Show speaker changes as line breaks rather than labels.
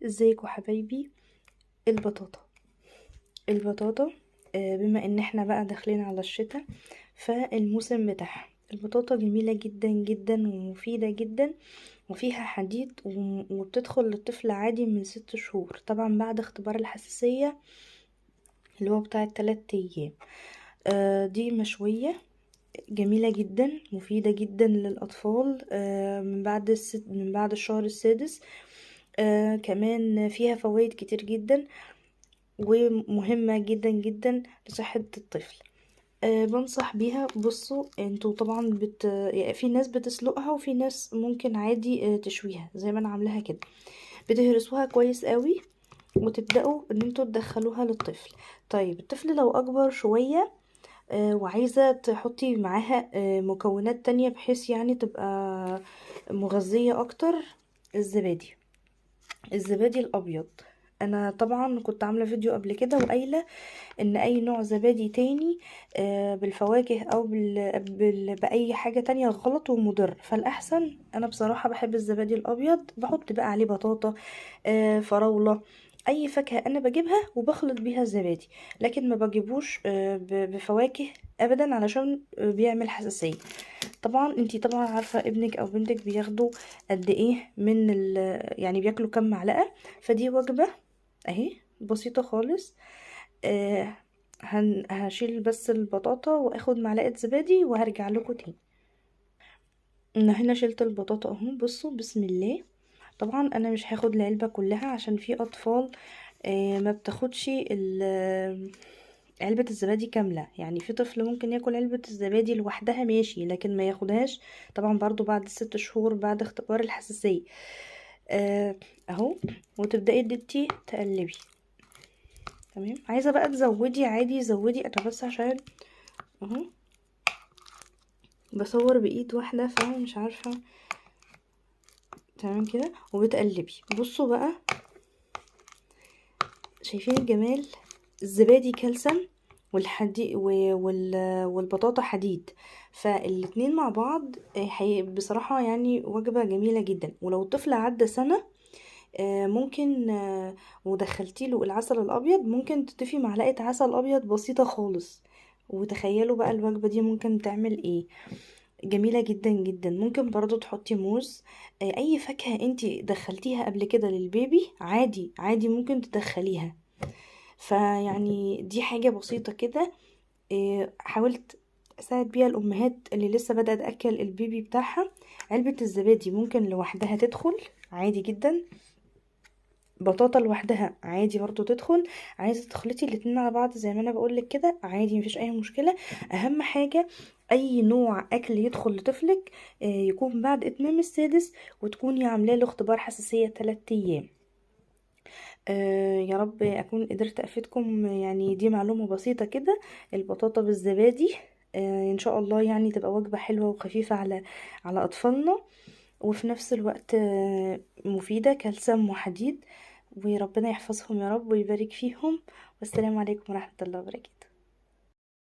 ازيكم حبايبي. البطاطا البطاطا بما ان احنا بقى داخلين على الشتاء، فالموسم بتاعها البطاطا جميلة جدا جدا ومفيدة جدا، وفيها حديد وبتدخل للطفل عادي من 6 شهور، طبعا بعد اختبار الحساسية اللي هو بتاع 3 ايام. دي مشوية جميلة جدا مفيدة جدا للأطفال، من بعد الشهر السادس. كمان فيها فوائد كتير جدا ومهمة جدا جدا لصحة الطفل. بنصح بيها. بصوا انتوا طبعا يعني في ناس بتسلقها وفي ناس ممكن عادي تشويها زي ما انا عاملاها كده. بتهرسوها كويس قوي وتبدأوا ان انتوا تدخلوها للطفل. طيب الطفل لو اكبر شوية، وعايزة تحطي معاها مكونات تانية بحيث تبقى مغذية اكتر، الزبادي الابيض. انا طبعا كنت عاملة فيديو قبل كده وقايلة ان اي نوع زبادي تاني، بالفواكه او باي حاجة تانية غلط ومضر، فالاحسن انا بصراحة بحب الزبادي الابيض. بحط بقى عليه بطاطا، فراولة، اي فاكهة انا بجيبها وبخلط بيها الزبادي، لكن ما بجيبوش بفواكه ابدا علشان بيعمل حساسية. طبعا انتي عارفة ابنك او بنتك بياخدوا قد ايه من يعني بياكلوا كام معلقة. فدي وجبة اهي بسيطة خالص. هشيل بس البطاطا واخد معلقة زبادي وهرجع لكم تاني. انا هنا شلت البطاطا اهو، بصوا بسم الله. طبعا انا مش هاخد العلبة كلها عشان في اطفال، ما بتاخدش علبة الزبادي كاملة، يعني في طفل ممكن ياكل علبة الزبادي لوحدها ماشي، لكن ما ياخدهاش طبعا برضو بعد 6 شهور بعد اختبار الحساسية. اهو. وتبدأي انتي تقلبي. تمام. عايزة بقى تزودي عادي زودي، انا بس عشان اهو بصور بايد واحدة فمش عارفة. تمام كده. وبتقلبي. بصوا بقى، شايفين الجمال؟ الزبادي كالسيوم والحديد والبطاطا حديد، فالاتنين مع بعض، بصراحة وجبة جميلة جدا. ولو الطفل عدى سنة، ممكن، ودخلتي له العسل الابيض، ممكن تضيفي معلقة عسل ابيض بسيطة خالص. وتخيلوا بقى الوجبة دي ممكن تعمل ايه، جميلة جدا جدا. ممكن برضو تحطي موز، اي فاكهة انتي دخلتيها قبل كده للبيبي عادي عادي ممكن تدخليها. فيعني دي حاجة بسيطة كده، حاولت اساعد بيها الامهات اللي لسه بدأت تاكل البيبي بتاعها. علبة الزبادي ممكن لوحدها تدخل عادي جدا، بطاطا لوحدها عادي برضو تدخل. عايزة تخلطي الاتنين على بعض زي ما انا بقولك كده عادي، مفيش اي مشكلة. اهم حاجة اي نوع اكل يدخل لطفلك، يكون بعد اتمام السادس، وتكوني عاملاه له اختبار حساسية 3 ايام. يا رب اكون قدرت افيدكم. دي معلومة بسيطة كده، البطاطا بالزبادي، ان شاء الله تبقى وجبة حلوة وخفيفة على اطفالنا، وفي نفس الوقت، مفيدة، كالسيوم وحديد. وربنا يحفظهم يا رب ويبارك فيهم. والسلام عليكم ورحمة الله وبركاته.